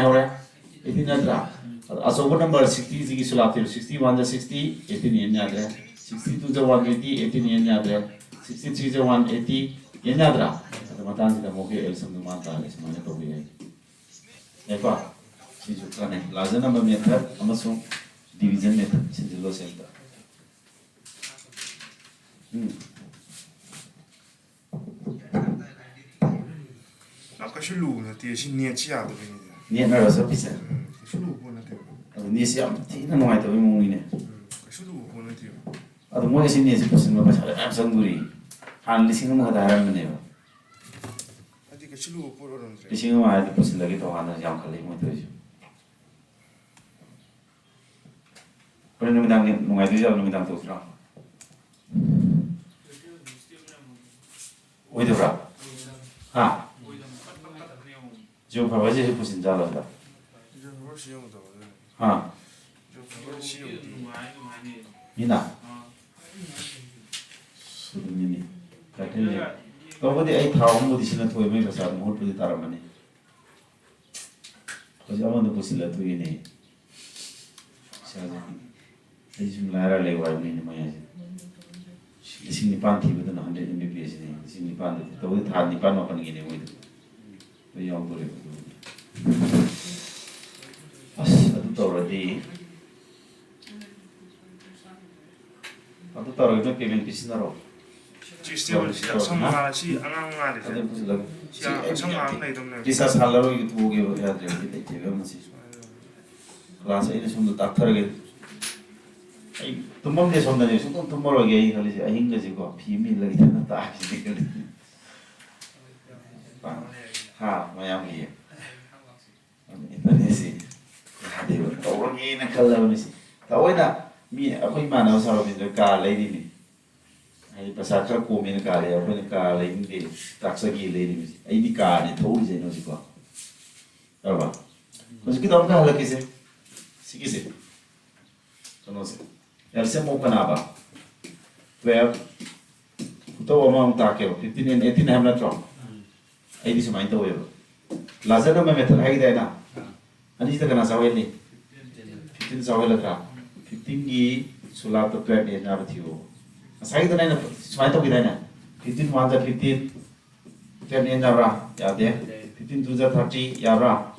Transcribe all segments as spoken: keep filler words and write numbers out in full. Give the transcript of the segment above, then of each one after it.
ꯍꯧꯔꯦ꯫ ꯑꯩꯠꯇꯤ ꯅꯠꯇ꯭ꯔꯥ? ꯑꯗꯣ ꯑꯆꯧꯕ ꯅꯝꯕꯔ ꯁꯤꯛꯁꯇꯤꯁꯤꯒꯤꯁꯨ ꯂꯥꯛꯇꯣꯏꯕ꯫ ꯁꯤꯛꯁꯇꯤ ꯋꯥꯟꯗ ꯁꯤꯛꯁꯇꯤ, ꯑꯩꯠꯇꯤꯟ ꯌꯦꯟ ꯌꯥꯗ꯭ꯔꯦ꯫ ꯁꯤꯛꯁꯇꯤ ꯇꯨꯗ ꯋꯥꯟ ꯑꯩꯠꯇꯤ, ꯑꯩꯠꯇꯤꯟ ꯌꯦꯟ ꯌꯥꯗ꯭ꯔꯦ꯫ ꯁꯤꯛꯁꯇꯤ ꯊ꯭ꯔꯤꯗ ꯋꯥꯟ ꯑꯩꯠꯇꯤ ꯌꯦꯟ ꯌꯥꯗ꯭ꯔꯥ? ꯑꯗꯣ ꯃꯇꯥꯡꯁꯤꯗ ꯑꯃꯨꯛꯀꯤ ꯑꯦꯜꯁꯝꯗꯨ ꯃꯥ ꯇꯥꯔꯦ, ꯁꯨꯃꯥꯏꯅ ꯇꯧꯕ ꯌꯥꯏ꯫ ꯌꯥꯏꯀꯣ? ꯁꯤꯁꯨ ꯀꯥꯟꯅꯩ꯫ Larger number method ꯑꯃꯁꯨꯡ division method ꯁꯤꯟꯖꯤꯜꯂꯣꯁꯦ ꯑꯝꯇ꯫ ꯎꯝ꯫ ꯌꯥꯝ ꯀꯩꯁꯨ ꯂꯨꯕ ꯅꯠꯇꯦ ꯁꯤ ꯅꯦꯠꯁꯤ ꯌꯥꯗꯕꯩꯅꯤꯗ꯫ ꯅꯦꯠꯅꯔꯣ ꯆꯠꯄꯤꯁꯦ? ꯎꯝ, ꯀꯩꯁꯨ ꯂꯨꯕ ꯄꯣꯠ ꯅꯠꯇꯦꯕ꯫ ꯑꯗꯨ ꯅꯦꯠꯁꯤ ꯌꯥꯝ ꯊꯤꯅ ꯅꯨꯡꯉꯥꯏꯇꯕꯒꯤ ꯃꯑꯣꯡꯅꯤꯅꯦ꯫ ꯎꯝ, ꯀꯩꯁꯨ ꯂꯨꯕ ꯄꯣꯠ ꯅꯠꯇꯦꯕ꯫ ꯑꯗꯣ ꯃꯣꯏ ꯑꯁꯤ ꯅꯦꯠꯁꯤ ꯄꯨꯁꯤꯟꯕ ꯄꯩꯁꯥ ꯃꯌꯥꯝ ꯆꯪꯗꯣꯔꯤ꯫ ꯍꯥꯟꯅ ꯂꯤꯁꯤꯡ ꯑꯃ ꯈꯛꯇ ꯍꯥꯏꯔꯝꯕꯅꯦꯕ꯫ ꯍꯥꯏꯗꯤ ꯀꯩꯁꯨ ꯂꯨꯕ ꯄꯣꯠ ꯑꯣꯏꯔꯝꯗ꯭ꯔꯦ꯫ ꯂꯤꯁꯤꯡ ꯑꯃ ꯍꯥꯏꯔꯗꯤ ꯄꯨꯁꯤꯜꯂꯒꯦ ꯇꯣꯉꯥꯟꯅ ꯌꯥꯝꯈꯠꯂꯛꯏ ꯃꯣꯏ ꯇꯧꯔꯤꯁꯦ꯫ ꯍꯣꯔꯦꯟ ꯅꯨꯃꯤꯗꯥꯡ ꯅꯦꯠ ꯅꯨꯡꯉꯥꯏꯗꯣꯏꯖꯥꯠꯂꯣ? ꯅꯨꯃꯤꯗꯥꯡ ꯇꯧꯁꯤꯔꯣ? ꯑꯣꯏꯗꯕ꯭ꯔꯥ? ꯍꯥ? ꯖꯤꯑꯣ ꯐꯥꯏꯕꯔꯁꯦ ꯍꯧꯖꯤꯛ ꯄꯨꯁꯤꯟꯖꯥꯠꯂꯣ ꯁꯤꯗ? ꯖꯤꯑꯣ ꯐꯥꯏꯕꯔ ꯁꯤꯖꯤꯟꯅꯧꯗꯕ ꯑꯗꯨꯅ꯫ ꯍꯥ? ꯖꯤꯑꯣ ꯐꯥꯏꯕꯔ ꯁꯤꯖꯤꯟꯅꯧꯗꯦ꯫ ꯃꯤꯅ? ꯑꯗꯨꯅꯤꯅꯦ꯫ ꯀꯩꯅꯣꯁꯦ꯫ ꯇꯧꯕꯗꯤ ꯑꯩ ꯊꯥ ꯑꯍꯨꯝꯕꯨꯗꯤ ꯁꯤꯅ ꯊꯣꯛꯑꯦ, ꯃꯣꯏ ꯄꯩꯁꯥꯗꯣ ꯃꯍꯨꯠꯄꯨꯗꯤ ꯇꯥꯔꯝꯃꯅꯤ꯫ ꯍꯧꯖꯤꯛ ꯑꯃꯗ ꯄꯨꯁꯤꯜꯂ ꯊꯣꯛꯏꯅꯦ꯫ ꯄꯩꯁꯥꯁꯦ꯫ ꯑꯩ ꯁꯨꯝ ꯂꯥꯏꯔ ꯂꯩ ꯋꯥꯔꯤꯅꯤꯅꯦ ꯃꯣꯏ ꯍꯥꯏꯁꯦ꯫ ꯂꯤꯁꯤꯡ ꯅꯤꯄꯥꯟ ꯊꯤꯕꯗꯨꯅ ꯍꯟꯗ꯭ꯔꯦꯠ ꯑꯦꯝ ꯕꯤ ꯄꯤ ꯑꯦꯁꯅꯤ꯫ ꯂꯤꯁꯤꯡ ꯅꯤꯄꯥꯟꯗꯨꯗꯤ ꯇꯧꯕꯗꯤ ꯊꯥ ꯅꯤꯄꯥꯟ ꯃꯥꯄꯟꯒꯤꯅꯦ ꯃꯣꯏꯗꯣ꯫ ꯂꯣꯏ ꯌꯥꯎꯗꯣꯔꯦꯕ ꯑꯗꯨꯕꯨꯗꯤ꯫ ꯑꯁ ꯑꯗꯨ ꯇꯧꯔꯗꯤ ꯑꯗꯨ ꯇꯧꯔꯒ ꯅꯣꯏ ꯄꯦꯃꯦꯟ ꯄꯤꯁꯤꯟꯅꯔꯣ꯫ ꯁꯤ ꯁ꯭ꯇꯦꯕꯜ ꯁꯤ ꯑꯁꯪ ꯃꯉꯥꯜ ꯁꯤ ꯑꯉꯥꯡ ꯃꯉꯥꯜꯂꯤꯁꯦ꯫ ꯑꯗꯨ ꯄꯨꯁꯤꯜꯂꯒ꯫ ꯁꯤ ꯑꯁꯪ ꯃꯉꯥꯜ ꯑꯃ ꯂꯩꯗꯧꯅꯦꯕ꯫ ꯔꯤꯆꯥꯔꯖ ꯍꯥꯜꯂꯔꯣꯏꯒꯦ ꯇꯣꯛꯑꯒꯦꯕ ꯌꯥꯗ꯭ꯔꯦꯕ ꯁꯤ ꯂꯩꯇꯦꯕ ꯑꯃ ꯁꯤꯁꯨ꯫ ꯀ꯭ꯂꯥꯁ ꯑꯩꯅ ꯁꯣꯝꯗ ꯇꯥꯛꯊꯔꯒꯦ꯫ ꯑꯩ ꯇꯨꯝꯐꯝꯗꯤ ꯁꯣꯝꯗꯅꯦ ꯁꯨꯡꯇꯨꯝ ꯇꯨꯝꯃꯔꯣꯏꯒꯦ ꯑꯩ ꯈꯜꯂꯤꯁꯦ ꯑꯍꯤꯡꯒꯁꯦꯀꯣ ꯐꯤ ꯑꯃ ꯏꯜꯂꯒ ꯏꯊꯟꯗ ꯇꯥꯛꯈꯤꯁꯤꯅꯦ ꯈꯜꯂꯤ꯫ ꯍꯥ ꯃꯌꯥꯝꯒꯤ꯫ ꯑꯗꯨꯅꯦ ꯁꯤ ꯌꯥꯗꯦꯕ ꯇꯧꯔꯒꯦꯅ ꯈꯜꯂꯕꯅꯤ ꯁꯤ꯫ ꯊꯑꯣꯏꯅ ꯃꯤ ꯑꯩꯈꯣꯏ ꯏꯃꯥꯟꯅꯕ ꯁꯥꯔꯣꯕꯤꯟꯗ ꯀꯥ ꯂꯩꯔꯤꯅꯤ꯫ ꯍꯥꯏꯗꯤ ꯄꯩꯁꯥ ꯈꯔ ꯀꯣꯝꯃꯦꯅ ꯀꯥ ꯂꯩ ꯑꯩꯈꯣꯏꯅ ꯀꯥ ꯂꯩꯅꯤꯡꯗꯦ ꯇꯥꯛꯆꯒꯦ ꯂꯩꯔꯤꯕꯁꯤ ꯑꯩꯗꯤ ꯀꯥꯅꯦ ꯊꯧꯔꯤꯁꯦ ꯑꯩꯅ ꯍꯧꯖꯤꯛꯀꯣ꯫ ꯌꯥꯔꯕ? ꯍꯧꯖꯤꯛꯀꯤꯗꯣ ꯑꯃꯨꯛꯀ ꯍꯜꯂꯛꯀꯦꯁꯦ꯫ ꯁꯤꯒꯤꯁꯦ꯫ ꯀꯩꯅꯣꯁꯦ꯫ ꯑꯦꯜꯁꯤꯌꯝ ꯑꯣꯐ ꯀꯅꯥꯕ? ꯇꯨꯌꯦꯜꯞ꯫ ꯈꯨꯇꯧ ꯑꯃꯃꯨꯛ ꯇꯥꯛꯀꯦꯕ꯫ ꯐꯤꯐꯇꯤꯟ ꯑꯦꯟ ꯑꯩꯠꯇꯤꯟ ꯍꯥꯏꯕ ꯅꯠꯇ꯭ꯔꯣ? ꯑꯩꯗꯤ ꯁꯨꯃꯥꯏꯅ ꯇꯧꯋꯦꯕ꯫ Laser number method ꯍꯥꯏꯈꯤꯗꯥꯏꯅ? ꯑꯅꯤꯁꯤꯗ ꯀꯅꯥ ꯆꯥꯎꯍꯦꯜꯂꯤ? ꯐꯤꯐꯇꯤꯟ ꯆꯥꯎꯍꯦꯜꯂꯗ꯭ꯔꯥ? ꯐꯤꯐꯇꯤꯟꯒꯤ ꯁꯨꯂꯥꯞꯇ ꯇꯨꯌꯦꯜꯞ ꯌꯦꯟ ꯌꯥꯕ ꯊꯤꯌꯣ꯫ ꯉꯁꯥꯏꯒꯤꯗꯨꯅ ꯑꯩꯅ ꯁꯨꯃꯥꯏꯅ ꯇꯧꯈꯤꯗꯥꯏꯅꯦ? ꯐꯤꯐꯇꯤꯟ ꯋꯥꯟ ꯖꯥ ꯐꯤꯐꯇꯤꯟ, ꯇꯨꯌꯦꯜꯞ ꯌꯦꯟ ꯌꯥꯕ꯭ꯔꯥ? ꯌꯥꯗꯦ꯫ ꯐꯤꯐꯇꯤꯟ ꯇꯨ ꯖꯥ ꯊꯥꯔꯇꯤ ꯌꯥꯕ꯭ꯔꯥ?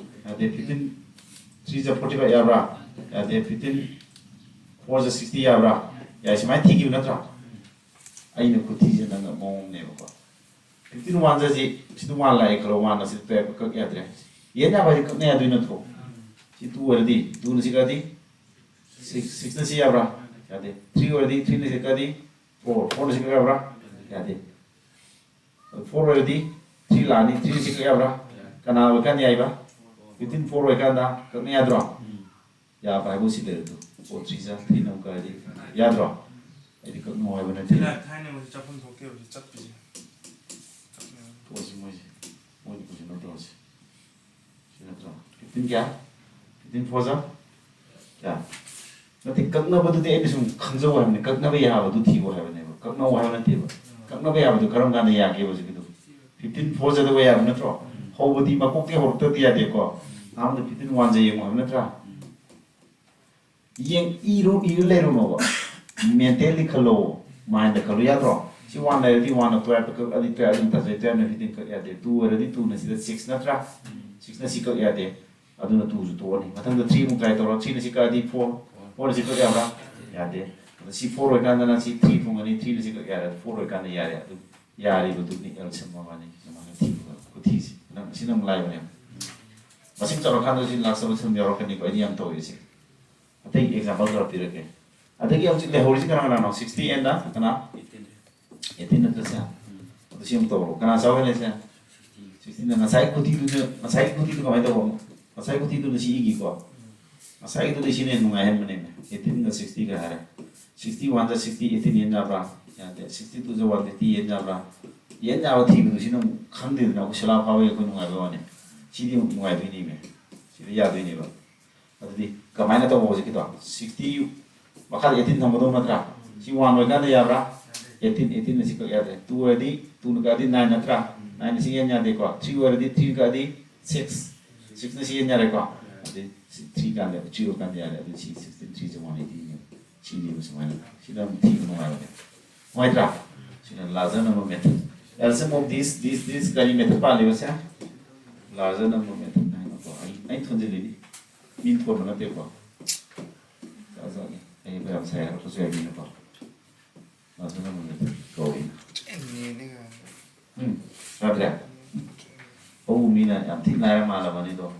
ꯌꯥꯗꯦ꯫ ꯐꯤꯐꯇꯤꯟ ꯊ꯭ꯔꯤ ꯖꯥ ꯐꯣꯔꯇꯤ ꯐꯥꯏꯚ ꯌꯥꯕ꯭ꯔꯥ? ꯌꯥꯗꯦ꯫ ꯐꯤꯐꯇꯤꯟ ꯐꯣꯔ ꯖꯥ ꯁꯤꯛꯁꯇꯤ ꯌꯥꯕ꯭ꯔꯥ? ꯌꯥꯏ꯫ ꯁꯨꯃꯥꯏꯅ ꯊꯤꯈꯤꯕ ꯅꯠꯇ꯭ꯔꯥ? ꯑꯩꯅ ꯈꯨꯊꯤꯁꯦ ꯅꯪꯅ ꯃꯑꯣꯡꯅꯦꯕꯀꯣ꯫ ꯐꯤꯐꯇꯤꯟ ꯋꯥꯟ ꯖꯥꯁꯤ, ꯁꯤꯗ ꯋꯥꯟ ꯂꯥꯛꯑꯦ ꯈꯜꯂꯣ, ꯋꯥꯟ ꯑꯁꯤꯗ ꯇꯨꯌꯦꯜꯞ ꯀꯛ ꯌꯥꯗ꯭ꯔꯦ꯫ ꯌꯦꯟ ꯌꯥꯕ ꯍꯥꯏꯗꯤ ꯀꯛꯅ ꯌꯥꯗꯣꯏ ꯅꯠꯇ꯭ꯔꯣ? ꯁꯤ ꯇꯨ ꯑꯣꯏꯔꯗꯤ, ꯇꯨꯅ ꯁꯤ ꯀꯛꯑꯗꯤ ꯁꯤꯛꯁ, ꯁꯤꯛꯁꯅ ꯁꯤ ꯌꯥꯕ꯭ꯔꯥ? ꯌꯥꯗꯦ꯫ ꯊ꯭ꯔꯤ ꯑꯣꯏꯔꯗꯤ ꯊ꯭ꯔꯤꯅ ꯁꯤ ꯀꯛꯑꯗꯤ ꯐꯣꯔ, ꯐꯣꯔꯅ ꯁꯤ ꯀꯛ ꯌꯥꯕ꯭ꯔꯥ? ꯌꯥꯗꯦ꯫ ꯐꯣꯔ ꯑꯣꯏꯔꯗꯤ ꯊ꯭ꯔꯤ ꯂꯥꯛꯑꯅꯤ, ꯊ꯭ꯔꯤꯅ ꯁꯤ ꯀꯛ ꯌꯥꯕ꯭ꯔꯥ? ꯀꯅꯥ ꯑꯣꯏꯀꯥꯟꯗ ꯌꯥꯏꯕ? ꯐꯤꯐꯇꯤꯟ ꯐꯣꯔ ꯑꯣꯏꯀꯥꯟꯗ ꯀꯛꯅ ꯌꯥꯗ꯭ꯔꯣ? ꯌꯥꯕ ꯍꯥꯏꯕꯨ ꯁꯤ ꯂꯩꯔꯦ ꯑꯗꯨ꯫ ꯐꯣꯔ ꯊ꯭ꯔꯤ ꯖꯥ ꯊ꯭ꯔꯤꯅ ꯑꯃꯨꯛ ꯀꯛꯑꯗꯤ ꯌꯥꯗ꯭ꯔꯣ? ꯑꯩꯗꯤ ꯀꯛꯅꯧ ꯍꯥꯏꯕ ꯅꯠꯇꯦ꯫ ꯁꯤꯅ ꯊꯥꯏꯅ ꯃꯣꯏꯁꯦ ꯆꯠꯐꯝ ꯊꯣꯛꯇꯦꯕ, ꯁꯤ ꯆꯠꯄꯁꯦ꯫ ꯇꯣꯛꯑꯁꯤ ꯃꯣꯏꯁꯦ꯫ ꯃꯣꯏꯗꯤ ꯀꯣꯏꯁꯟ ꯇꯧꯔꯁꯤ꯫ ꯁꯤ ꯅꯠꯇ꯭ꯔꯣ? ꯐꯤꯐꯇꯤꯟ ꯀꯌꯥ? ꯐꯤꯐꯇꯤꯟ ꯐꯣꯔ ꯖꯥ ꯀꯌꯥ? ꯅꯠꯇꯦ, ꯀꯛꯅꯕꯗꯨꯗꯤ ꯑꯩꯅ ꯁꯨꯝ ꯈꯪꯖꯧ ꯍꯥꯏꯕꯅꯤ, ꯀꯛꯅꯕ ꯌꯥꯕꯗꯨ ꯊꯤꯌꯣ ꯍꯥꯏꯕꯅꯦꯕ, ꯀꯛꯅꯧ ꯍꯥꯏꯕ ꯅꯠꯇꯦꯕ꯫ ꯀꯛꯅꯕ ꯌꯥꯕꯗꯨ ꯀꯔꯝ ꯀꯥꯟꯗ ꯌꯥꯒꯦꯕ ꯍꯧꯖꯤꯛꯀꯤꯗꯣ? ꯐꯤꯐꯇꯤꯟ ꯐꯣꯔ ꯖꯥꯗ ꯌꯥꯕ ꯅꯠꯇ꯭ꯔꯣ? ꯍꯧꯕꯗꯤ ꯃꯀꯣꯛꯇꯩ ꯍꯧꯔꯛꯇ꯭ꯔꯗꯤ ꯌꯥꯗꯦꯀꯣ꯫ ꯑꯍꯥꯟꯕꯗ ꯐꯤꯐꯇꯤꯟ ꯋꯥꯟ ꯖꯥ ꯌꯦꯡꯉꯣ ꯍꯥꯏꯕ ꯅꯠꯇ꯭ꯔꯥ? ꯌꯦꯡ-, ꯏꯔꯨ-, ꯏꯔ ꯂꯩꯔꯨꯅꯣꯕ꯫ ꯃꯦꯟꯇꯦꯜꯂꯤ ꯈꯜꯂꯣ, ꯃꯥꯏꯟꯗ ꯈꯜꯂꯣ, ꯌꯥꯗ꯭ꯔꯣ? ꯁꯤ ꯋꯥꯟ ꯂꯩꯔꯗꯤ ꯋꯥꯟꯅ ꯇꯨꯌꯦꯜꯞꯇ ꯀꯛꯑꯗꯤ ꯇꯨꯌꯦꯜꯞ ꯑꯗꯨꯝ ꯇꯥꯖꯩ, ꯇꯨꯌꯦꯜꯞꯅ ꯐꯤꯐꯇꯤꯟ ꯀꯛ ꯌꯥꯗꯦ꯫ ꯇꯨ ꯑꯣꯏꯔꯗꯤ ꯇꯨꯅ ꯁꯤꯗ ꯁꯤꯛꯁ ꯅꯠꯇ꯭ꯔꯥ? ꯁꯤꯛꯁꯅ ꯁꯤ ꯀꯛ ꯌꯥꯗꯦ꯫ ꯑꯗꯨꯅ ꯇꯨꯁꯨ ꯇꯣꯛꯑꯅꯤ꯫ ꯃꯊꯪꯗ ꯊ꯭ꯔꯤ ꯑꯃꯨꯛ ꯇ꯭ꯔꯥꯏ ꯇꯧꯔꯣ꯫ ꯊ꯭ꯔꯤꯅ ꯁꯤ ꯀꯛꯑꯗꯤ ꯐꯣꯔ, ꯐꯣꯔꯅ ꯁꯤ ꯀꯛ ꯌꯥꯕ꯭ꯔꯥ? ꯌꯥꯗꯦ꯫ ꯑꯗ ꯁꯤ ꯐꯣꯔ ꯑꯣꯏꯀꯥꯟꯗꯅ ꯁꯤ ꯊ꯭ꯔꯤ ꯐꯪꯒꯅꯤ, ꯊ꯭ꯔꯤꯅ ꯁꯤ ꯀꯛ ꯌꯥꯔꯦ, ꯐꯣꯔ ꯑꯣꯏꯀꯥꯟꯗ ꯌꯥꯔꯦ꯫ ꯑꯗꯨ ꯌꯥꯔꯤꯕꯗꯨꯅꯤ ꯑꯦꯜꯁꯤꯌꯝ ꯃꯕꯥꯅꯤ꯫ ꯁꯨꯃꯥꯏꯅ ꯊꯤꯕ ꯈꯨꯊꯤꯁꯦ꯫ ꯅꯪ, ꯁꯤ ꯅꯪ ꯂꯥꯏꯕꯅꯦꯕ꯫ ꯃꯁꯤꯡ ꯆꯥꯎꯔꯀꯥꯟꯗ ꯁꯤ ꯂꯥꯛꯆꯕ ꯁꯨꯝ ꯌꯥꯎꯔꯛꯀꯅꯤꯀꯣ, ꯑꯩꯗꯤ ꯌꯥꯝ ꯇꯧꯔꯤꯁꯦ꯫ ꯑꯇꯩ ꯑꯦꯛꯖꯥꯝꯄꯜ ꯈꯔ ꯄꯤꯔꯛꯀꯦ꯫ ꯑꯗꯒꯤ ꯍꯧꯖꯤꯛ ꯂꯩꯍꯧꯔꯤꯁꯤ ꯀꯅꯥ ꯀꯅꯥꯅꯣ? ꯁꯤꯛꯁꯇꯤ ꯑꯦꯟꯗ ꯀꯅꯥ? ꯑꯦꯠꯇꯤꯟ ꯅꯠꯇ꯭ꯔꯁꯦ? ꯑꯗꯨ ꯁꯤ ꯑꯃꯨꯛ ꯇꯧꯔꯣ꯫ ꯀꯅꯥ ꯆꯥꯎꯍꯦꯜꯂꯦꯁꯦ? ꯁꯤꯛꯁꯇꯤꯟꯗ ꯉꯁꯥꯏ ꯈꯨꯊꯤꯗꯨꯗ, ꯉꯁꯥꯏꯒꯤ ꯈꯨꯊꯤꯗꯨ ꯀꯃꯥꯏꯅ ꯇꯧꯕ? ꯉꯁꯥꯏ ꯈꯨꯊꯤꯗꯨꯗ ꯁꯤ ꯏꯈꯤꯀꯣ꯫ ꯉꯁꯥꯏꯒꯤꯗꯨꯗ ꯁꯤꯅ ꯍꯦꯟꯅ ꯅꯨꯡꯉꯥꯏꯍꯟꯕꯅꯦꯕ꯫ ꯑꯦꯠꯇꯤꯟꯒ ꯁꯤꯛꯁꯇꯤꯒ ꯍꯥꯏꯔꯦ꯫ ꯁꯤꯛꯁꯇꯤ ꯋꯥꯟꯗ ꯁꯤꯛꯁꯇꯤ ꯑꯦꯠꯇꯤꯟ ꯌꯦꯟ ꯌꯥꯕ꯭ꯔꯥ? ꯌꯥꯗꯦ꯫ ꯁꯤꯛꯁꯇꯤ ꯇꯨꯗ ꯋꯥꯟ ꯐꯤꯐꯇꯤ ꯌꯦꯟ ꯌꯥꯕ꯭ꯔꯥ? ꯌꯦꯟ ꯌꯥꯕ ꯊꯤꯕꯗꯨ ꯁꯤꯅ ꯑꯃꯨꯛ ꯈꯪꯗꯦꯗꯅ, ꯑꯩꯈꯣꯏ ꯁꯤꯂꯥ ꯐꯥꯕꯒꯤ ꯑꯩꯈꯣꯏ ꯅꯨꯡꯉꯥꯏꯕ ꯋꯥꯅꯤ꯫ ꯁꯤꯗꯤ ꯑꯃꯨꯛ ꯅꯨꯡꯉꯥꯏꯗꯣꯏꯅꯦꯕ꯫ ꯁꯤꯗ ꯌꯥꯗꯣꯏꯅꯦꯕ꯫ ꯑꯗꯨꯗꯤ ꯀꯃꯥꯏꯅ ꯇꯧꯕ ꯍꯧꯖꯤꯛꯀꯤꯗꯣ? ꯁꯤꯛꯁꯇꯤ ꯃꯈꯥꯗ ꯑꯦꯠꯇꯤꯟ ꯊꯝꯒꯗꯧ ꯅꯠꯇ꯭ꯔꯥ? ꯁꯤ ꯋꯥꯟ ꯑꯣꯏꯀꯥꯟꯗ ꯌꯥꯕ꯭ꯔꯥ? ꯑꯦꯠꯇꯤꯟ, ꯑꯦꯠꯇꯤꯟꯅ ꯁꯤ ꯀꯛ ꯌꯥꯗ꯭ꯔꯦ꯫ ꯇꯨ ꯑꯣꯏꯔꯗꯤ ꯇꯨꯅ ꯀꯛꯑꯗꯤ ꯅꯥꯏꯟ ꯅꯠꯇ꯭ꯔꯥ? ꯅꯥꯏꯟꯅ ꯁꯤ ꯌꯦꯟ ꯌꯥꯗꯦꯀꯣ꯫ ꯊ꯭ꯔꯤ ꯑꯣꯏꯔꯗꯤ ꯊ꯭ꯔꯤꯅ ꯀꯛꯑꯗꯤ ꯁꯤꯛꯁ, ꯁꯤꯛꯁꯅ ꯁꯤ ꯌꯦꯟ ꯌꯥꯔꯦꯀꯣ꯫ ꯊ꯭ꯔꯤ ꯀꯥꯟꯗ, ꯊ꯭ꯔꯤ ꯑꯣꯏꯔꯀꯥꯟꯗ ꯌꯥꯔꯦ, ꯑꯗꯨ ꯁꯤ ꯁꯤꯛꯁꯇꯤꯟ ꯊ꯭ꯔꯤ ꯁꯦ ꯋꯥꯟ ꯑꯩꯠꯇꯤꯅꯦꯕ꯫ ꯁꯤꯅꯦꯕ ꯁꯨꯃꯥꯏꯅ꯫ ꯁꯤꯅ ꯑꯃꯨꯛ ꯊꯤꯕ ꯅꯨꯡꯉꯥꯏꯕꯅꯦ꯫ ꯅꯨꯡꯉꯥꯏꯇ꯭ꯔꯥ? ꯁꯤꯅ larger number method. L C M of this, this, this ꯀꯔꯤ method ꯄꯥꯜꯂꯤꯕꯁꯦ? Larger number method ꯍꯥꯏꯅꯀꯣ꯫ ꯑꯩ, ꯑꯩ ꯊꯣꯟꯖꯤꯜꯂꯤꯅꯤ꯫ ꯃꯤꯅ ꯊꯣꯟꯕ ꯅꯠꯇꯦꯀꯣ꯫ ꯖꯥꯠ ꯖꯥꯠꯅꯤ꯫ ꯑꯩ ꯌꯥꯝ ꯁꯥꯏ ꯍꯥꯏꯔꯛꯄꯁꯨ ꯌꯥꯏ ꯃꯤꯅꯀꯣ꯫ Larger number method ꯀꯧꯏꯅ꯫ ꯎꯝ, ꯌꯥꯗ꯭ꯔꯦ? ꯑꯧ, ꯃꯤꯅ ꯌꯥꯝ ꯊꯤ ꯂꯥꯏꯔ ꯃꯥꯜꯂꯕꯅꯤꯗꯣ꯫